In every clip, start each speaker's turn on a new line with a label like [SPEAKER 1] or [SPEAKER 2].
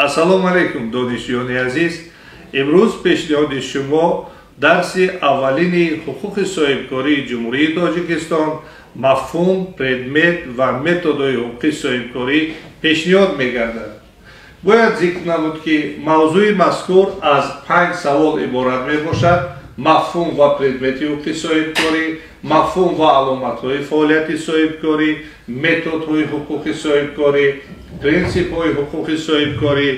[SPEAKER 1] Ассалому алайкум, донишҷӯёни азиз. Имрӯз пешниҳоди шумо дарси аввалини ҳуқуқи соҳибкории Ҷумҳурии Тоҷикистон, мафҳум, предмет ва методҳои ҳуқуқи соҳибкорӣ пешниҳод мегардад. Бояд зикр намуд, ки мавзӯи мазкур аз 5 савол иборат мебошад: мафҳум ва предмети ҳуқуқи соҳибкорӣ, мафҳум ва аломатҳои фаъолияти соҳибкорӣ, методҳои ҳуқуқи соҳибкорӣ, принсипҳои ҳуқуқи соҳибкорӣ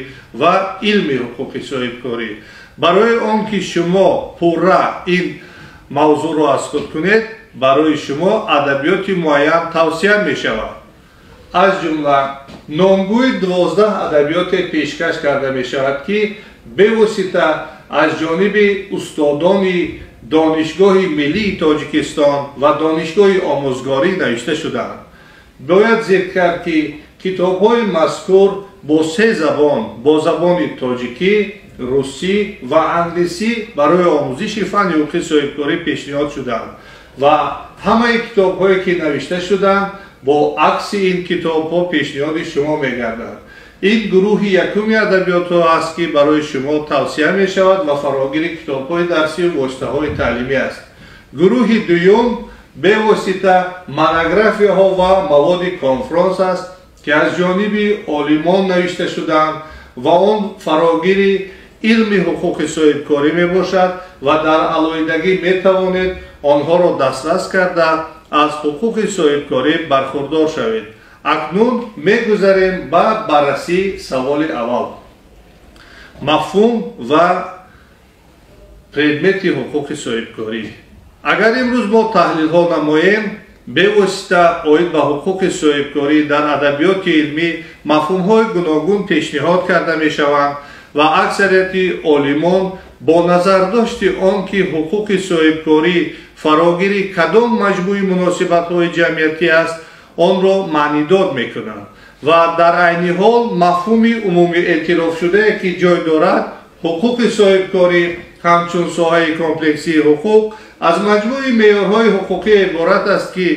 [SPEAKER 1] ва илми ҳуқуқи соҳибкорӣ. Барои он ки шумо пурра ин мавзӯъро аз худ кунед, барои шумо адабиёти муайян тавсия мешавад. Аз ҷумла номгӯи 12 адабиёте пешкаш карда мешавад, ки бевосита аз ҷониби устодони Донишгоҳи Миллии Тоҷикистон ва Донишгоҳи Омӯзгорӣ навишта шудаанд. Бояд зикр кард, ки китобҳои мазкур бо се забон, бо забони тоҷикӣ, русӣ ва англисӣ барои омӯзиши фанни ҳуқуқи соҳибкорӣ пешниҳод шудаанд ва ҳамаи китобҳое ки навишта шудаанд, бо акси ин китобҳо пешниҳоди шумо мегарданд. Ин гурӯҳи якуми адабиётҳо аст, ки барои шумо тавсия мешавад ва фарогири китобҳои дарсию воситаҳои таълимӣ аст. Гурӯҳи дуюм бевосита монографияҳо ва маводи конфронс аст, ки аз ҷониби олимон навишта шудаанд ва он фарогири илми ҳуқуқи соҳибкорӣ мебошад ва дар алоҳидагӣ метавонед онҳоро дастрас карда, аз ҳуқуқи соҳибкорӣ бархурдор шавед. Акнун мегузарем ба баррасии саволи аввал: мафҳум ва предмети ҳуқуқи соҳибкорӣ. Агар имрӯз мо таҳлилҳо намоем, бевосита оид ба ҳуқуқи соҳибкорӣ дар адабиёти илмӣ мафҳумҳои гуногун пешниҳод карда мешаванд ва аксарияти олимон бо назардошти он ки ҳуқуқи соҳибкорӣ фарогири кадом маҷмӯи муносибатҳои ҷамъиятӣ аст, онро маънидод мекунанд ва дар айни ҳол мафҳуми умумӣ эътирофшудае ки ҷой дорад, ҳуқуқи соҳибкорӣ ҳамчун соҳаи комплексии ҳуқуқ аз маҷмӯи меъёрҳои ҳуқуқӣ иборат аст, ки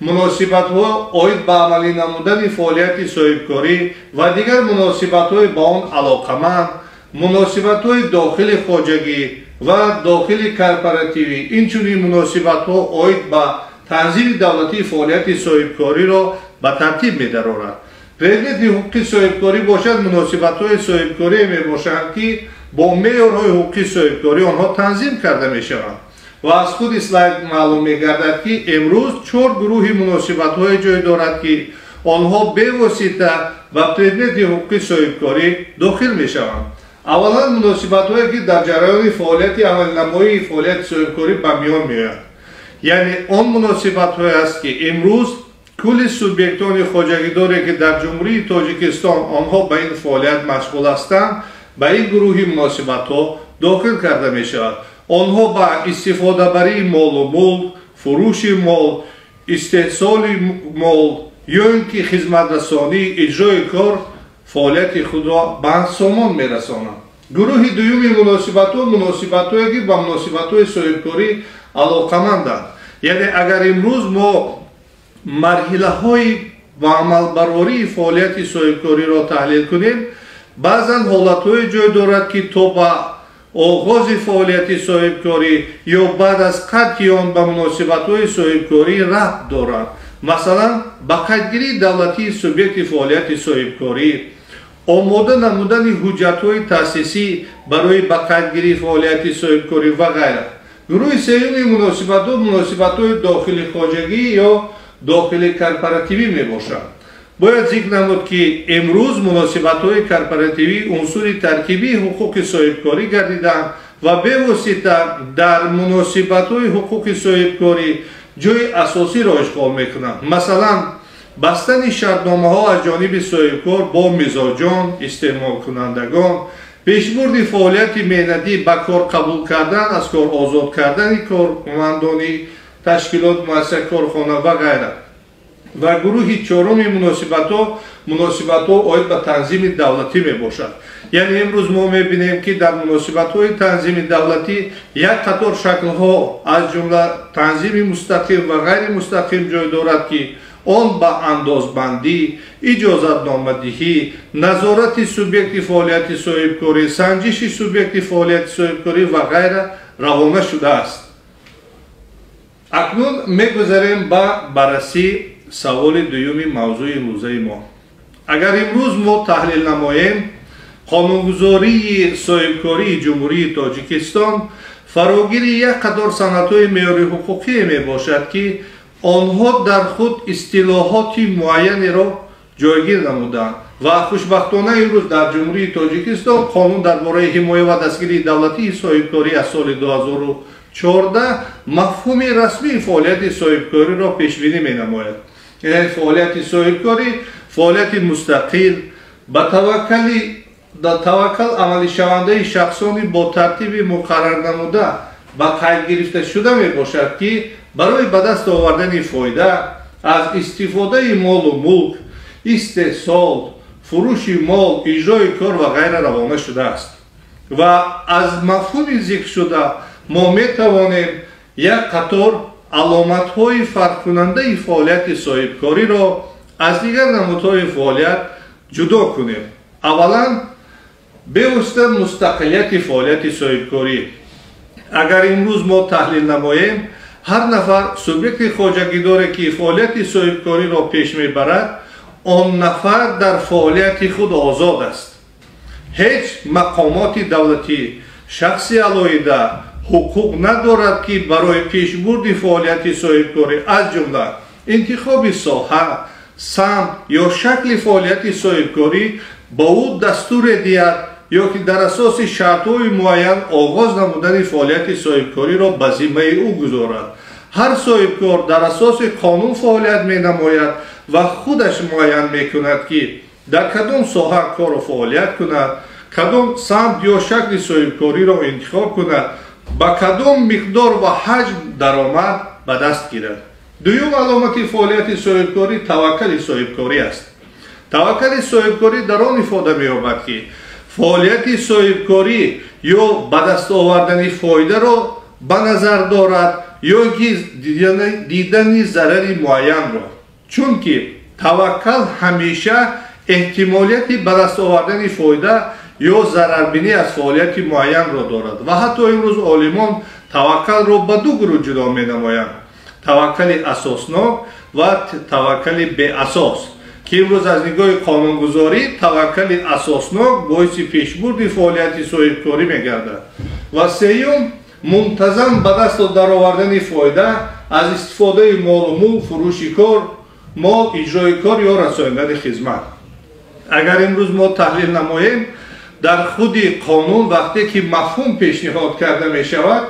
[SPEAKER 1] муносибатҳо оид ба амалӣ намудани фаъолияти соҳибкорӣ ва дигар муносибатҳои ба он алоқаманд, муносибатҳои дохили хоҷагӣ ва дохили корпоративӣ, инчунин муносибатҳо оид ба танзими давлатии фаъолияти соҳибкориро ба тартиб медарорад. Предмети ҳуқуқи соҳибкорӣ бошад, муносибатҳои соҳибкорие мебошанд, ки бо меъёрҳои ҳуқуқи соҳибкорӣ онҳо танзим карда мешаванд. Ва аз худи слайд маълум мегардад, ки имрӯз 4 гурӯҳи муносибатҳое ҷой дорад, ки онҳо бевосита ба предмети ҳуқуқи соҳибкорӣ дохил мешаванд. Аввалан, муносибатҳое ки дар ҷараёни фаъолияти амалинамоии фаъолияти соҳибкорӣ ба миён меояд, яъне он муносибатҳое аст, ки имрӯз кулли субъектони хоҷагидоре, ки дар Ҷумҳурии Тоҷикистон онҳо ба ин фаъолият машғул ҳастанд, ба ин гурӯҳи муносибатҳо дохил карда мешавад. Онҳо ба истифодабарии молу мулк, фурӯши мол, истеҳсоли мол ё ин ки хизматрасонӣ, иҷрои кор фаъолияти худро ба сомон мерасонанд. Гурӯҳи дуюми муносибатҳо муносибатҳое ки ба муносибатҳои соҳибкорӣ алоқаманданд. Яъне агар имрӯз мо марҳилаҳои ба амалбарории фаъолияти соҳибкориро таҳлил кунем, баъзан ҳолатҳое ҷой дорад, ки то ба оғози фаъолияти соҳибкорӣ ё баъд аз қатъи он ба муносибатҳои соҳибкорӣ рабт доранд. Масалан, ба қайдгирии давлатии субъекти фаъолияти соҳибкорӣ, омода намудани ҳуҷҷатҳои таъсисӣ барои ба қайдгирии фаъолияти соҳибкорӣ ва ғайра. Гурӯҳи сеюми муносибатҳо муносибатҳои дохили хоҷагӣ ё дохили корпоративӣ мебошанд. Бояд зикр намуд, ки имрӯз муносибатҳои корпоративӣ унсури таркибии ҳуқуқи соҳибкорӣ гардиданд ва бевосита дар муносибатҳои ҳуқуқи соҳибкорӣ ҷои асосиро ишғол мекунанд. Масалан, бастани шартномаҳо аз ҷониби соҳибкор бо мизоҷон, истеъмолкунандагон, пешбурди фаъолияти меҳнатӣ, ба кор қабул кардан, аз кор озод кардани кормандони ташкилот, муассиса, корхона ва ғайра. Ва гурӯҳи чоруми муносибатҳо муносибатҳо оид ба танзими давлатӣ мебошад. Яъне имрӯз мо мебинем, ки дар муносибатҳои танзими давлатӣ як қатор шаклҳо, аз ҷумла танзими мустақим ва ғайримустақим ҷой дорад, ки Он ба андозбандӣ, иҷозатномадиҳӣ, назорати субъекти фаъолияти соҳибкорӣ, санҷиши субъекти фаъолияти соҳибкорӣ ва ғайра равона шудааст. Акнун мегузарем ба баррасии саволи дуюми мавзӯи имрӯзаи мо. Агар имрӯз мо таҳлил намоем, қонунгузории соҳибкории Ҷумҳурии Тоҷикистон фарогири як қатор санадҳои меъёри ҳуқуқие мебошад, ки онҳо дар худ истилоҳоти муайянеро ҷойгир намуданд ва хушбахтона имрӯз дар Ҷумҳурии Тоҷикистон қонун дар бораи ҳимоя ва дастгирии давлатии соҳибкорӣ аз соли 2014 мафҳуми расмии фаъолияти соҳибкориро пешбинӣ менамояд. Яъне фаъолияти соҳибкорӣ фаъолияти мустақил ба таваккал амалишавандаи шахсони бо тартиби муқаррарнамуда ба қайд гирифта шуда мебошад, ки барои ба даст овардани фоида аз истифодаи молу мулк, истеҳсол, фурӯши мол, иҷрои кор ва ғайра равона шудааст. Ва аз мафҳуми зикршуда мо метавонем як қатор аломатҳои фарқкунандаи фаъолияти соҳибкориро аз дигар намудҳои фаъолият ҷудо кунем. Аввалан, бевосита мустақилияти фаъолияти соҳибкорӣ. Агар имрӯз мо таҳлил намоем, ҳар нафар субъекти хоҷагидоре ки фаъолияти соҳибкориро пеш мебарад, он нафар дар фаъолияти худ озод аст. Ҳеҷ мақомоти давлатӣ, шахси алоҳида ҳуқуқ надорад, ки барои пешбурди фаъолияти соҳибкорӣ, аз ҷумла интихоби соҳа, самт ё шакли фаъолияти соҳибкорӣ ба ӯ дастуре диҳад ё ки дар асоси шартҳои муайян оғоз намудани фаъолияти соҳибкориро ба зиммаи ӯ гузорад. Ҳар соҳибкор дар асоси қонун фаъолият менамояд ва худаш муайян мекунад, ки дар кадом соҳа кору фаъолият кунад, кадом самт ё шакли соҳибкориро интихоб кунад, ба кадом миқдор ва ҳаҷм даромад ба даст гирад. Дуюм аломати фаъолияти соҳибкорӣ таваккали соҳибкорӣ аст. Таваккали соҳибкорӣ дар он ифода меёбад, ки фаъолияти соҳибкорӣ ё ба даст овардани фоидаро ба назар дорад, ё ки дидани зарари муайянро. Чунки таваккал ҳамеша эҳтимолияти ба даст овардани фоида ё зарарбинӣ аз фаъолияти муайянро дорад. Ва ҳатто имрӯз олимон таваккалро ба ду гурӯҳ ҷудо менамоянд: таваккали асоснок ва таваккали беасос, ки имрӯз аз нигоҳи қонунгузорӣ таваккали асоснок боиси пешбурди фаъолияти соҳибкорӣ мегардад. Ва сеюм, мунтазам ба даст даровардани фоида аз истифодаи молу мулк, фурӯши кор, мол, иҷрои кор ё расондани хизмат. Агар имрӯз мо таҳлил намоем, дар худи қонун вақте ки мафҳум пешниҳод карда мешавад,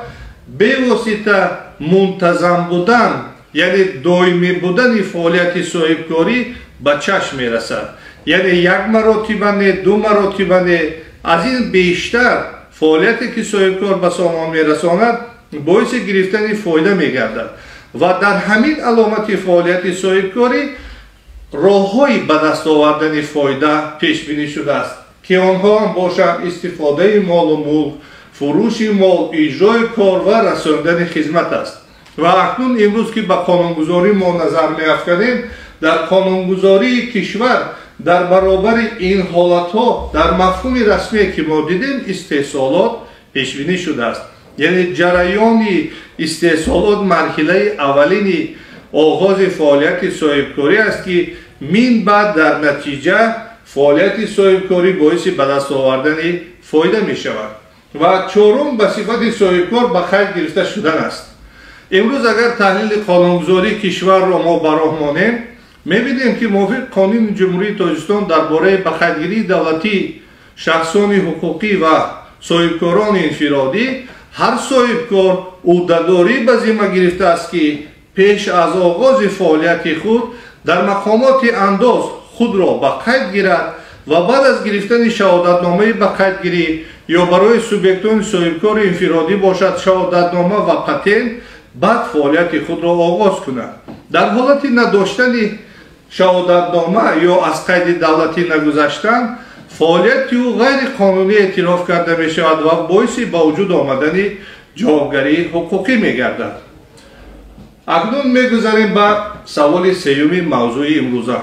[SPEAKER 1] бевосита мунтазам будан, яъне доимӣ будани фаъолияти соҳибкорӣ ба чашм мерасад. Яъне як маротиба не, ду маротиба не, аз ин бештар фаъолияте ки соҳибкор ба сомон мерасонад, боиси гирифтани фоида мегардад. Ва дар ҳамин аломати фаъолияти соҳибкорӣ роҳҳои ба даст овардани фоида пешбинӣ шудааст, ки онҳо ҳам бошанд истифодаи молу мулк, фурӯши мол, иҷрои кор ва расондани хизмат аст. Ва акнун имрӯз ки ба қонунгузорӣ мо назар меафканем, дар қонунгузории кишвар дар баробари ин ҳолатҳо дар мафҳуми расмие ки мо дидем истеҳсолот пешбинӣ шудааст. Яъне ҷараёни истеҳсолот марҳилаи аввалини оғози фаъолияти соҳибкорӣ аст, ки мин баъд дар натиҷа фаъолияти соҳибкорӣ боиси ба даст овардани фоида мешавад. Ва чорум, ба сифати соҳибкор ба қайд гирифта шудан аст. Имрӯз агар таҳлили қонунгузории кишварро мо ба роҳ монем, мебинем ки мувофиқи қонуни Ҷумҳурии Тоҷикистон дар бораи ба қайдгирии давлатии шахсони ҳуқуқӣ ва соҳибкорони инфиродӣ, ҳар соҳибкор ӯҳдадорӣ ба зимма гирифтааст, ки пеш аз оғози фаъолияти худ дар мақомоти андоз худро ба қайд гирад ва баъд аз гирифтани шаҳодатномаи ба қайдгирӣ ё барои субъектони соҳибкори инфиродӣ бошад шаҳодатнома ва патент, баъд фаъолияти худро оғоз кунад. Дар ҳолати надоштани шаҳодатнома ё аз қайди давлатӣ нагузаштан, фаъолияти ӯ ғайриқонунӣ эътироф карда мешавад ва боиси ба вуҷуд омадани ҷавобгарии ҳуқуқӣ мегардад. Акнун мегузарем ба Саволи сеюми мавзӯи имрӯза.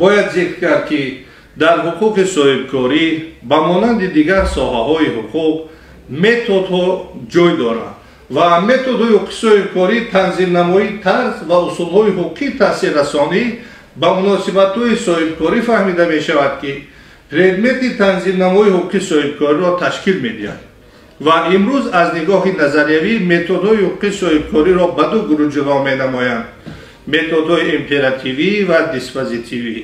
[SPEAKER 1] Бояд зикр кард, ки дар ҳуқуқи соҳибкорӣ ба монанди дигар соҳаҳои ҳуқуқ методҳо ҷой доранд ва методҳои ҳуқуқи соҳибкорӣ танзимнамоии тарз ва усулҳои ҳуқуқӣ таъсиррасонӣ ба муносибатҳои соҳибкорӣ фаҳмида мешавад, ки предмети танзимнамоии ҳуқуқи соҳибкориро ташкил медиҳад. Ва имрӯз аз нигоҳи назариявӣ методҳои ҳуқуқи соҳибкориро ба ду гурӯҳ ҷудо менамоянд: методҳои императивӣ ва диспозитивӣ.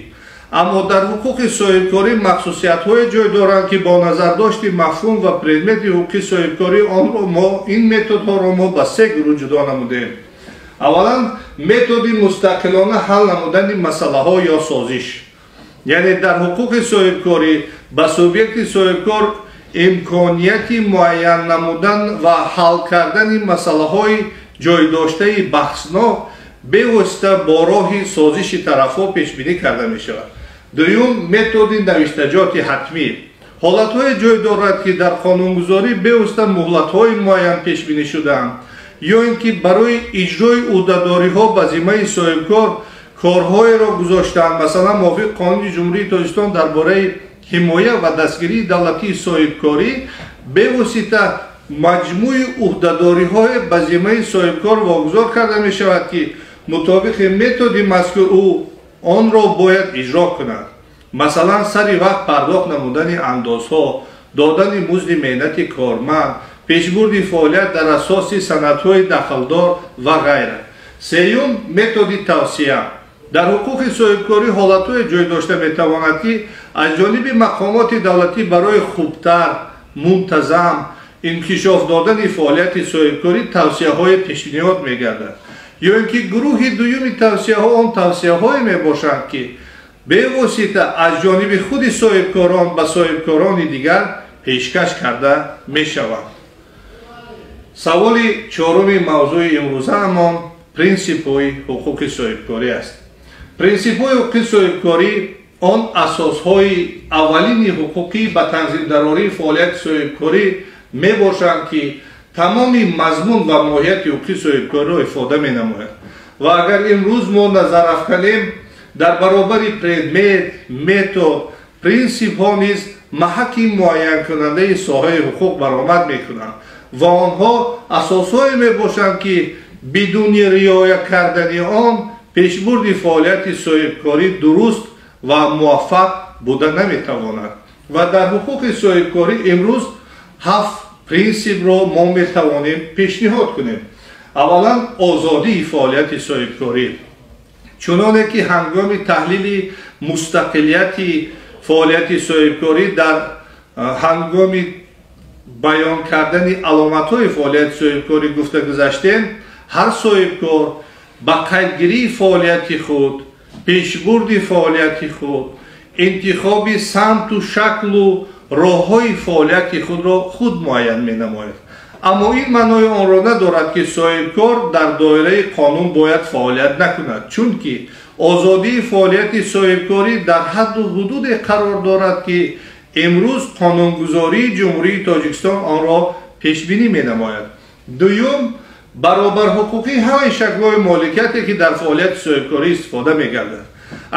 [SPEAKER 1] Аммо дар ҳуқуқи соҳибкорӣ махсусиятҳое ҷой доранд, ки бо назардошти мафҳум ва предмети ҳуқуқи соҳибкорӣ онро мо ин методҳоро мо ба се гурӯҳ ҷудо намудем. Аввалан, методи мустақилона ҳал намудани масъалаҳо ё созиш. Яъне дар ҳуқуқи соҳибкорӣ ба субъекти соҳибкор имконияти муайян намудан ва ҳал кардани масъалаҳои ҷойдоштаи баҳснок бевосита бо роҳи созиши тарафҳо пешбинӣ карда мешавад. Дуюм, методи навиштаҷоти ҳатмӣ. Ҳолатҳое ҷой дорад, ки дар қонунгузорӣ бевосита муҳлатҳои муайян пешбинӣ шудаанд, ё ин ки барои иҷрои ӯҳдадориҳо ба зиммаи соҳибкор корҳоеро гузоштаанд. Масалан, мувофиқи Қонуни Ҷумҳурии Тоҷикистон дар бораи ҳимоя ва дастгирии давлатии соҳибкорӣ бевосита маҷмӯи ӯҳдадориҳое ба зиммаи соҳибкор вогузор карда мешавад, ки мутобиқи методи мазкур ӯ онро бояд иҷро кунад. Масалан, сари вақт пардохт намудани андозҳо, додани музди меҳнати корманд, пешбурди фаъолият дар асоси санадҳои дахлдор ва ғайра. Сеюм, методи тавсия. Дар ҳуқуқи соҳибкорӣ ҳолатҳое ҷой дошта метавонад, ки аз ҷониби мақомоти давлатӣ барои хубтар, мунтазам инкишоф додани фаъолияти соҳибкорӣ тавсияҳое пешниҳод мегардад. Ё ин ки гурӯҳи дуюми тавсияҳо он тавсияҳое мебошанд, ки бевосита аз ҷониби худи соҳибкорон ба соҳибкорони дигар пешкаш карда мешаванд. Саволи чоруми мавзӯи имрӯзаамон принсипҳои ҳуқуқи соҳибкорӣ аст. Принсипҳои ҳуқуқи соҳибкорӣ он асосҳои аввалини ҳуқуқӣ ба танзимдарории фаъолияти соҳибкорӣ мебошанд, ки тамоми мазмун ва моҳияти ҳуқуқи соҳибкориро ифода менамояд. Ва агар имрӯз мо назар афканем, дар баробари предмет, метод, принсипҳо низ маҳаки муайянкунандаи соҳаи ҳуқуқ баромад мекунанд ва онҳо асосҳое мебошанд, ки бидуни риоя кардани он пешбурди фаъолияти соҳибкорӣ дуруст ва муваффақ буда наметавонад. Ва дар ҳуқуқи соҳибкорӣ имрӯз 7 принсипро мо метавонем пешниҳод кунем. Аввалан, озодии фаъолияти соҳибкорӣ. Чуноне ки ҳангоми таҳлили мустақилияти фаъолияти соҳибкорӣ дар ҳангоми баён кардани аломатҳои фаъолияти соҳибкорӣ гуфта гузаштем, ҳар соҳибкор ба қайдгирии фаъолияти худ, пешбурди фаъолияти худ, интихоби самту шаклу роҳҳои фаъолияти худро худ муайян менамояд. Аммо ин маънои онро надорад, ки соҳибкор дар доираи қонун бояд фаъолият накунад, чунки озодии фаъолияти соҳибкорӣ дар ҳадду ҳудуде қарор дорад, ки имрӯз қонунгузории Ҷумҳурии Тоҷикистон онро пешбинӣ менамояд. Дуюм, баробарҳуқуқии ҳамаи шаклҳои моликияте, ки дар фаъолияти соҳибкорӣ истифода мегардад.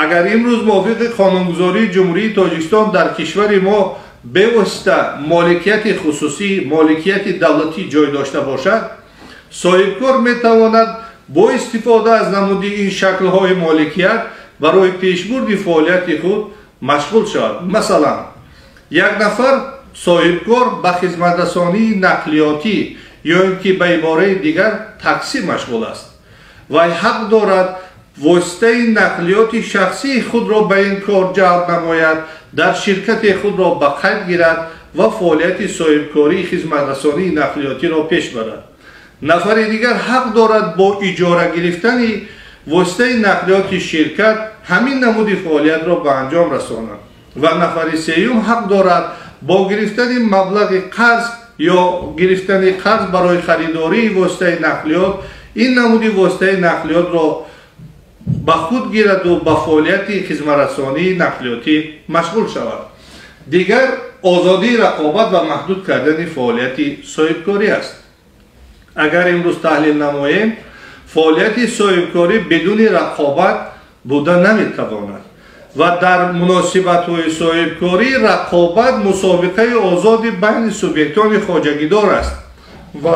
[SPEAKER 1] Агар имрӯз мувофиқи қонунгузории Ҷумҳурии Тоҷикистон дар кишвари мо бевосита моликияти хусусӣ, моликияти давлатӣ ҷой дошта бошад, соҳибкор метавонад бо истифода аз намуди ин шаклҳои моликият барои пешбурди фаъолияти худ машғул шавад. Масалан, як нафар соҳибкор ба хизматрасонии нақлиётӣ ё ин ки ба ибораи дигар таксӣ машғул аст. Вай ҳақ дорад воситаи нақлиёти шахсии худро ба ин кор ҷалб намояд, дар ширкати худро ба қайд гирад ва фаъолияти соҳибкории хизматрасонии нақлиётиро пеш барад. Нафари дигар ҳақ дорад бо иҷора гирифтани воситаи нақлиёти ширкат ҳамин намуди фаъолиятро ба анҷом расонад ва нафари сеюм ҳақ дорад бо гирифтани маблағи қарз ё гирифтани қарз барои харидории воситаи нақлиёт ин намуди воситаи нақлиётро ба худ гираду ба фаъолияти хизматрасонии нақлиётӣ машғул шавад. Дигар озодии рақобат ва маҳдуд кардани фаъолияти соҳибкорӣ аст. Агар имрӯз таҳлил намоем, Фаъолияти соҳибкорӣ бидуни рақобат буда наметавонад ва дар муносибатҳои соҳибкорӣ рақобат мусобиқаи озоди байни субъектони хоҷагидор аст ва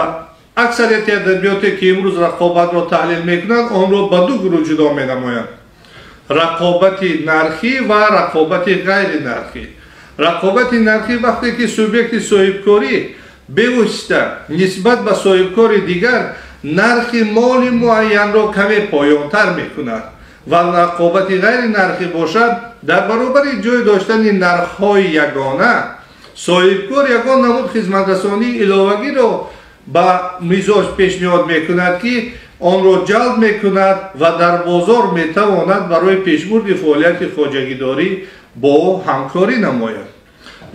[SPEAKER 1] аксарияти адабиёте ки имрӯз рақобатро таҳлил мекунанд, онро ба ду гурӯҳ ҷудо менамоянд: рақобати нархӣ ва рақобати ғайринархӣ. Рақобати нархӣ вақте ки субъекти соҳибкорӣ бевосита нисбат ба соҳибкори дигар нархи моли муайянро каме поёнтар мекунад ва рақобати ғайринархӣ бошад, дар баробари ҷой доштани нархҳои ягона соҳибкор ягон намуд хизматрасонии иловагиро ба мизоҷ пешниҳод мекунад, ки онро ҷалб мекунад ва дар бозор метавонад барои пешбурди фаъолияти хоҷагидорӣ бо ҳамкорӣ намояд.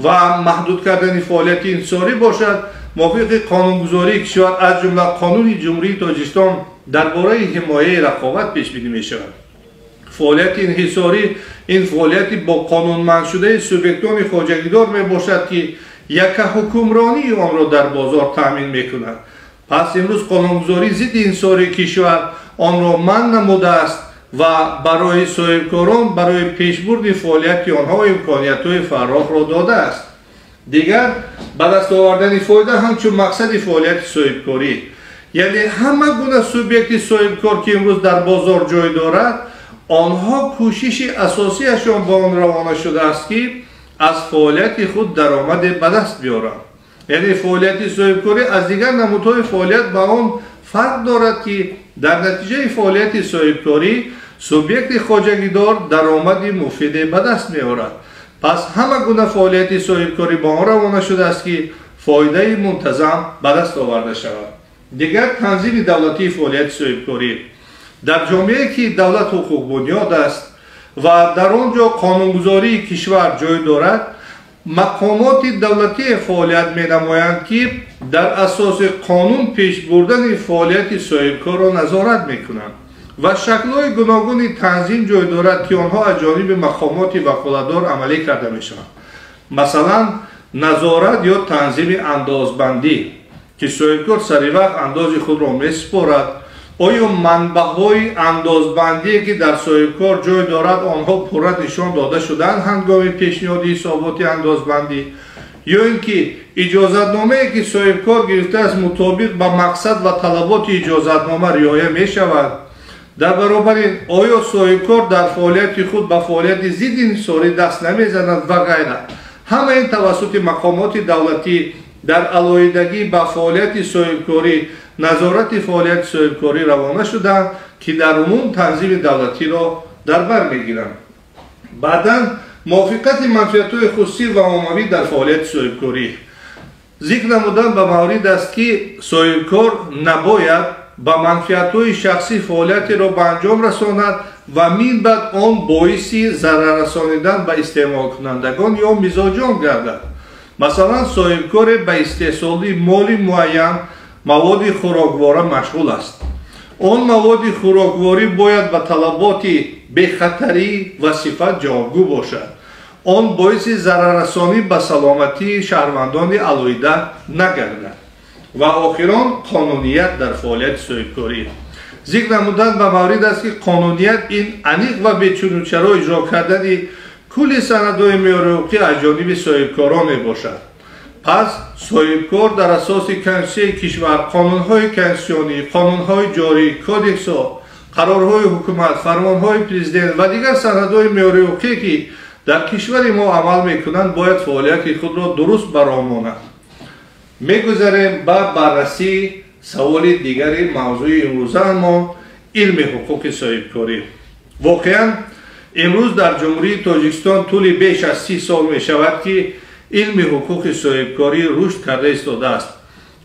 [SPEAKER 1] Ва маҳдуд кардани фаъолияти инҳисорӣ бошад, мувофиқи қонунгузории кишвар, аз ҷумла Қонуни Ҷумҳурии Тоҷикистон дар бораи ҳимояи рақобат пешбинӣ мешавад. Фаъолияти инҳисорӣ ин фаъолияти бо қонунмандшудаи субъектони хоҷагидор мебошад, ки яккаҳукмронии онро дар бозор таъмин мекунад. Пас имрӯз қонунгузории зидди инҳисории кишвар онро манъ намудааст ва барои соҳибкорон барои пешбурди фаъолияти онҳо имкониятҳои фарохро додааст. Дигар ба даст овардани фоида ҳамчун мақсади фаъолияти соҳибкорӣ, яъне ҳама гуна субъекти соҳибкор, ки имрӯз дар бозор ҷой дорад, онҳо кӯшиши асосияшон ба он равона шудааст, ки аз фаъолияти худ даромаде ба даст биёранд. Яъне фаъолияти соҳибкорӣ аз дигар намудҳои фаъолият ба он фарқ дорад, ки дар натиҷаи фаъолияти соҳибкорӣ субъекти хоҷагидор даромади муфиде ба даст меорад. Пас ҳама гуна фаъолияти соҳибкорӣ ба он равона шудааст, ки фоидаи мунтазам ба даст оварда шавад. Дигар танзими давлатии фаъолияти соҳибкорӣ. Дар ҷомеае ки давлат ҳуқуқбунёд аст ва дар он ҷо қонунгузории кишвар ҷой дорад, мақомоти давлатие фаъолият менамоянд, ки дар асоси қонун пеш бурдани фаъолияти соҳибкорро назорат мекунанд ва шаклҳои гуногуни танзим ҷой дорад, ки онҳо аз ҷониби мақомоти ваколатдор амалӣ карда мешаванд. Масалан, назорат ё танзими андозбандӣ, ки соҳибкор сари вақт андози худро месупорад. Оё манбаъҳои андозбандие, ки дар соҳибкор ҷой дорад, онҳо пурра нишон дода шудаанд ҳангоми пешниҳоди ҳисоботи андозбандӣ, ё ин ки иҷозатномае, ки соҳибкор гирифтааст, мутобиқ ба мақсад ва талаботи иҷозатнома риоя мешавад? Дар баробари ин, оё соҳибкор дар фаъолияти худ ба фаъолияти зидди инҳисорӣ даст намезанад ва ғайра. Ҳама ин тавассути мақомоти давлатӣ дар алоҳидагӣ ба фаъолияти соҳибкорӣ, назорати фаъолияти соҳибкорӣ равона шуданд, ки дар умум танзими давлатиро дар бар мегиранд. Баъдан мувофиқати манфиатҳои хусусӣ ва оммавӣ дар фаъолияти соҳибкорӣ. Зикр намудан ба маврид аст, ки соҳибкор набояд ба манфиатҳои шахсӣ фаъолиятеро ба анҷом расонад ва минбаъд он боиси зараррасонидан ба истеъмолкунандагон ё мизоҷон гардад. Масалан, соҳибкоре ба истеҳсоли моли муайян, маводи хӯроквора машғул аст. Он маводи хӯрокворӣ бояд ба талаботи бехатарӣ ва сифат ҷавобгӯ бошад. Он боиси зараррасонӣ ба саломатии шаҳрвандони алоҳида нагардад. Ва охирон қонуният дар фаъолияти соҳибкорӣ. Зикр намудан ба маврид аст, ки қонуният ин аниқ ва бечунучаро иҷро кардани кулли санадҳои меъёриҳуқуқӣ аз ҷониби соҳибкорон мебошад. Пас соҳибкор дар асоси конститутсияи кишвар, қонунҳои конститутсионӣ, қонунҳои ҷорӣ, кодексҳо, қарорҳои ҳукумат, фармонҳои президент ва дигар санадҳои меъёриҳуқуқӣ, ки дар кишвари мо амал мекунанд, бояд фаъолияти худро дуруст бароҳ монад. Мегузарем ба баррасии саволи дигари мавзӯи имрӯзаамон: илми ҳуқуқи соҳибкорӣ. Воқеан имрӯз дар Ҷумҳурии Тоҷикистон тӯли беш аз 30 сол мешавад, ки илми ҳуқуқи соҳибкорӣ рушд карда истодааст.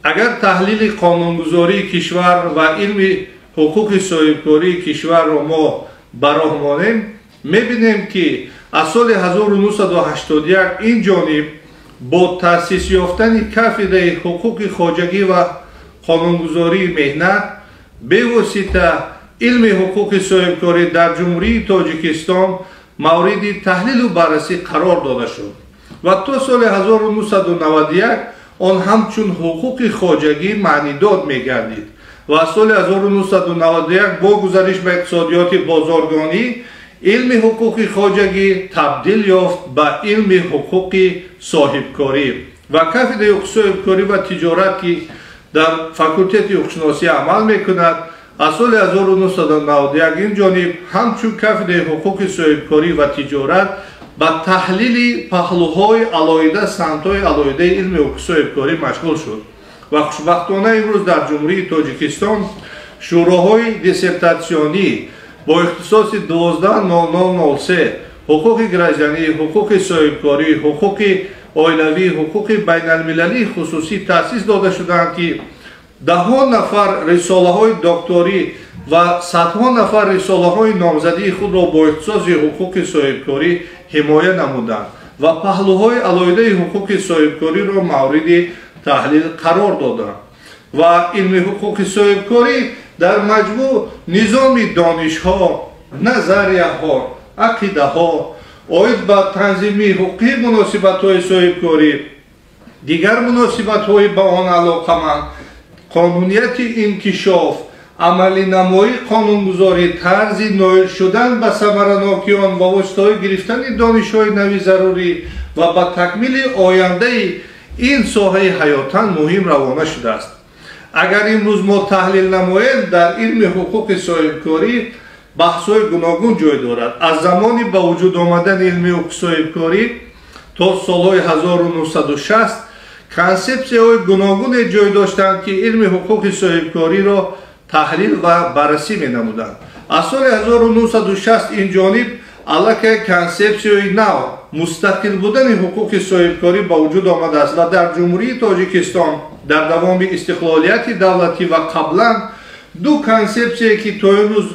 [SPEAKER 1] Агар таҳлили қонунгузории кишвар ва илми ҳуқуқи соҳибкории кишварро мо ба роҳ монем, мебинем, ки аз соли 1981 ин ҷониб бо таъсис ёфтани кафедраи ҳуқуқи хоҷагӣ ва қонунгузории меҳнат бевосита илми ҳуқуқи соҳибкорӣ дар Ҷумҳурии Тоҷикистон мавриди таҳлилу баррасӣ қарор дода шуд ва то соли 1991 он ҳамчун ҳуқуқи хоҷагӣ маънидод мегардид. Ва соли 1991 бо гузариш ба иқтисодиёти бозоргонӣ илми ҳуқуқи хоҷагӣ табдил ёфт ба илми ҳуқуқи соҳибкорӣ ва кафедраи ҳуқуқи соҳибкорӣ ва тиҷорат, ки дар факултети ҳуқуқшиносӣ амал мекунад, аз соли 1991 ин ҷониб ҳамчун кафедраи ҳуқуқи соҳибкорӣ ва тиҷорат ба таҳлили паҳлӯҳои алоҳида, самтҳои алоҳидаи илми ҳуқуқи соҳибкорӣ машғул шуд. Ва хушбахтона имрӯз дар Ҷумҳурии Тоҷикистон шӯроҳои диссертатсионӣ бо ихтисоси 12.0003 ҳуқуқи гражданӣ, ҳуқуқи соҳибкорӣ, ҳуқуқи оилавӣ, ҳуқуқи байналмилалии хусусӣ таъсис дода шудаанд, ки даҳҳо нафар рисолаҳои докторӣ ва садҳо нафар рисолаҳои номзадии худро бо ихтисоси ҳуқуқи соҳибкорӣ ҳимоя намуданд ва паҳлӯҳои алоҳидаи ҳуқуқи соҳибкориро мавриди таҳлил қарор доданд. Ва илми ҳуқуқи соҳибкорӣ дар маҷмӯъ низоми донишҳо, назарияҳо, ақидаҳо оид ба танзими ҳуқуқии муносибатҳои соҳибкорӣ, дигар муносибатҳои ба он алоқаманд, қонунияти инкишоф, амалинамоии қонунгузорӣ, тарзи ноил шудан ба самаранокии он ва воситаҳои гирифтани донишҳои нави зарурӣ ва ба такмили ояндаи ин соҳаи ҳаётан муҳим равона шудааст. Агар имрӯз мо таҳлил намоем, дар илми ҳуқуқи соҳибкорӣ баҳсҳои гуногун ҷой дорад. Аз замони ба вуҷуд омадани илми ҳуқуқи соҳибкорӣ то солҳои 1960 консепсияҳои гуногуне ҷой доштанд, ки илми ҳуқуқи соҳибкориро таҳлил ва баррасӣ менамуданд. Аз соли 1960 ин ҷониб аллакай консепсияи нав мустақил будани ҳуқуқи соҳибкорӣ ба вуҷуд омадааст ва дар Ҷумҳурии Тоҷикистон дар давоми истиқлолияти давлатӣ ва қаблан ду консепсияе, ки то имрӯз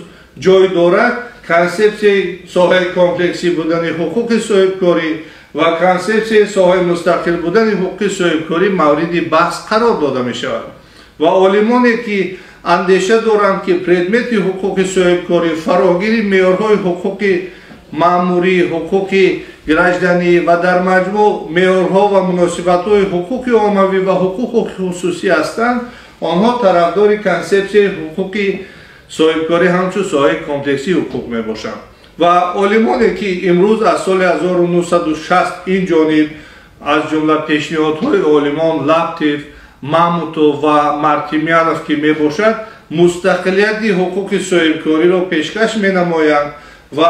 [SPEAKER 1] ҷой дорад, консепсияи соҳаи комплексӣ будани ҳуқуқи соҳибкорӣ ва консепсияи соҳаи мустақил будани ҳуқуқи соҳибкорӣ мавриди баҳс қарор дода мешавад. Ва олимоне, ки андеша доранд, ки предмети ҳуқуқи соҳибкорӣ фарогири меъёрҳои ҳуқуқи маъмурӣ, ҳуқуқи гражданӣ ва дар маҷмӯъ меъёрҳо ва муносибатҳои ҳуқуқи оммавӣ ва ҳуқуқи хусусӣ ҳастанд, онҳо тарафдори консепсияи ҳуқуқи соҳибкорӣ ҳамчун соҳаи комплексии ҳуқуқ мебошанд. Ва олимоне, ки имрӯз аз соли 1960 ин ҷониб, аз ҷумла пешниҳодҳои олимон Лаптев, Мамутов ва Мартимянов, ки мебошад, мустақилияти ҳуқуқи соҳибкориро пешкаш менамоянд ва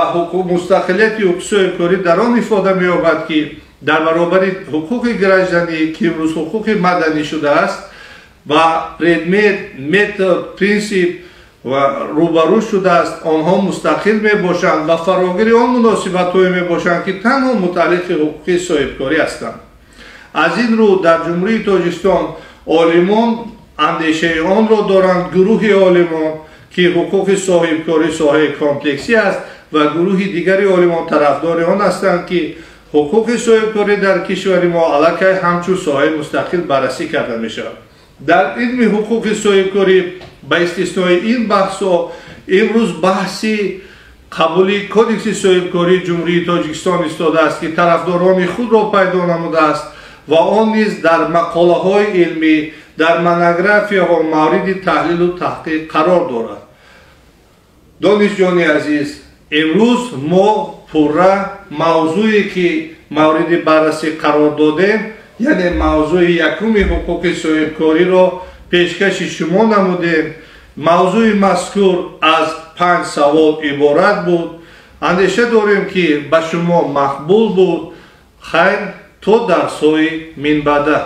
[SPEAKER 1] мустақилияти ҳуқуқи соҳибкорӣ дар он ифода меёбад, ки дар баробари ҳуқуқи гражданӣ, ки имрӯз ҳуқуқи маданӣ шудааст, ба предмет, метод, принсип ва рӯбарӯ шудааст, онҳо мустақил мебошанд ва фарогири он муносибатҳое мебошанд, ки танҳо мутааллиқи ҳуқуқи соҳибкорӣ ҳастанд. Аз ин рӯ дар Ҷумҳурии Тоҷикистон олимон андешаи онро доранд, гурӯҳи олимон, ки ҳуқуқи соҳибкорӣ соҳаи комплексӣ аст ва гурӯҳи дигари олимон тарафдори он ҳастанд, ки ҳуқуқи соҳибкорӣ дар кишвари мо аллакай ҳамчун соҳаи мустақил баррасӣ карда мешавад. Дар илми ҳуқуқи соҳибкорӣ ба истиснои ин баҳсҳо имрӯз баҳси қабули Кодекси соҳибкории Ҷумҳурии Тоҷикистон истодааст, ки тарафдорони худро пайдо намудааст ва он низ дар мақолаҳои илмӣ, дар монографияҳо мавриди таҳлилу таҳқиқ қарор дорад. Донишҷони азиз, имрӯз мо пурра мавзӯе, ки мавриди баррасӣ қарор додем, яъне мавзӯи якуми ҳуқуқи соҳибкориро пешкаши шумо намудем. Мавзӯи мазкур аз 5 савол иборат буд. Андеша дорем, ки ба шумо мақбул буд. Хайр, то дарсҳои минбаъда.